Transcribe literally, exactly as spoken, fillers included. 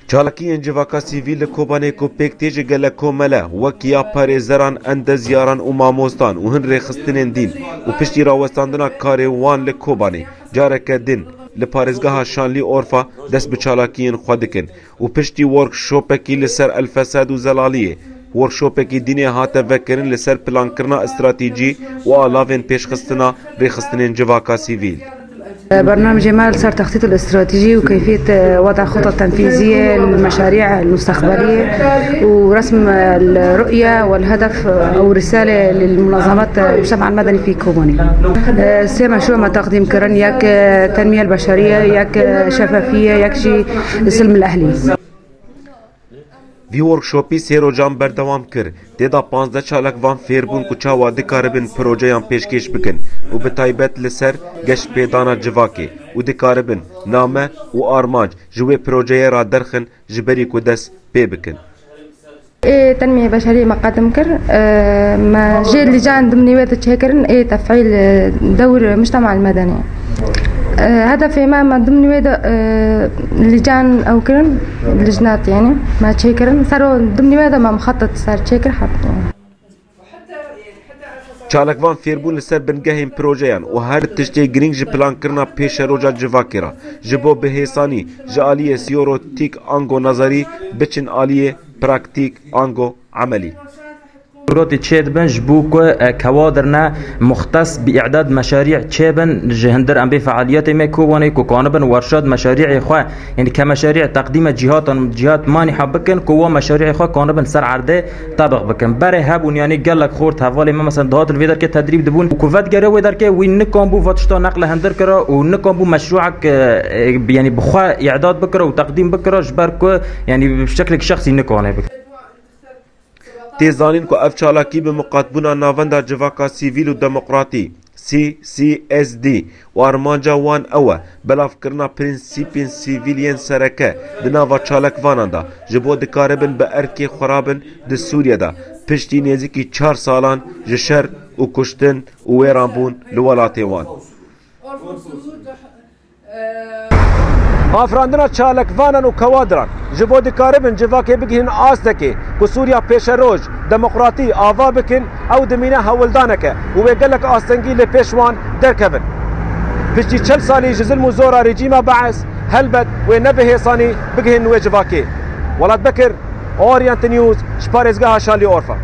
Çalakiyên civaka sivîl li Kobanê ku pêk tê ji gelek komele, wek ya parêzeran, endezyaran û mamostan û hin rêxistinên dîn û piştî rawestandina karê wan li Kobanê, careke din li parêzgeha Şanlî Orfa dest bi çalakiyên xwe dikin û piştî workshopekî li ser elfesad û zelaliyê, workshopekî dînê hate vekirin li ser plankirina stratejî û alavên pêşxistina rêxistinên civaka sivîl. برنامجي مال صار تخطيط الاستراتيجي وكيفية وضع خطط تنفيذية للمشاريع المستقبلية ورسم الرؤية والهدف أو الرسالة للمنظمات المجتمع المدني في كوبوني. سي مشروع ما تقديم كرن ياك تنمية البشرية ياك شفافية ياك شي السلم الأهلي. Vî workshopî sê rojan berdewam kir. Tê de panzdeh çalakvan fêr bûn ku çawa dikaribin projeyan pêşkêş bikin û bi taybet li ser geştpêdana civakê û dikaribin name û armanc ji wê projeyê re derxin ji berî ku dest pê bikin. Ê tenmiyê beşerî me qedim kir, e, me jê lîcan dimnî wê de çêkirin, ê tefîl, e, dewr mujtema medenî. E, hedefê me, me dimnî wê de, e, lîcan ew kirin, lijnat yani, me çêkirin. Ser o dimnî wê de me mixetet ser çêkir hat. Çalakvan fêrbûn li ser bingehên projeyan û her tiştê girîng ji plankirina pêşeroja civakê re ji bo bihêsanî ji aliyê sîyorotîk ango nazarî biçin aliyê praktîk ango emelî. Rotî çê dibin ji bo ku, e, kewadir ne muxtes bi îdad meşarî çê bin ji hindir em bê fealiyetê me Kobanê ku kanibin werşad meşarîê xwe, yani ke meşarî teqdîme cîhatan, cîhat manîha bikin ku wa meşarîê xwe kanibin ser erdê tebiq bikin. Berê hebûn, yani gelek xort hevalê me mesela dihatin vê derkê tedrîb dibûn. Ku vedigere wê derkê wî nikan bû va tişta neqle hindir kira û nikan bû meşruek, e, e, yani bi xwe îdad bikira û teqdîm bikira ji ber ku yani bi şeklek şexsî nikane bikira. Tê zanîn ku ev çalakî bi miqatbûna Navenda Civaka Sivîl û Demokratî, C C S D, û armanca wan ew e, belavkirina prensîpên sivîl yên sereke di nava çalakvanan de, ji bo dikaribin bi erkê xwe rabin di Sûriye de, piştî nêzîkî çar salan ji şer û kuştin û wêranbûn li welatê wan. Afirandina çalakvanan û kewadiran ji bo dikaribin civakê bigihînin astekê ku Sûriya pêşeroj, demokratî ava bikin, ew dimîne hewldaneke û wê gelek astengî li pêş wan derkevin. Piştî çel salî ji zilm û zora rejîma Bees, helbet wê ne bi hêsanî bigihînin wê civakê. Welat Bekir, Orient News, ji parêzgeha Şalî Orfa.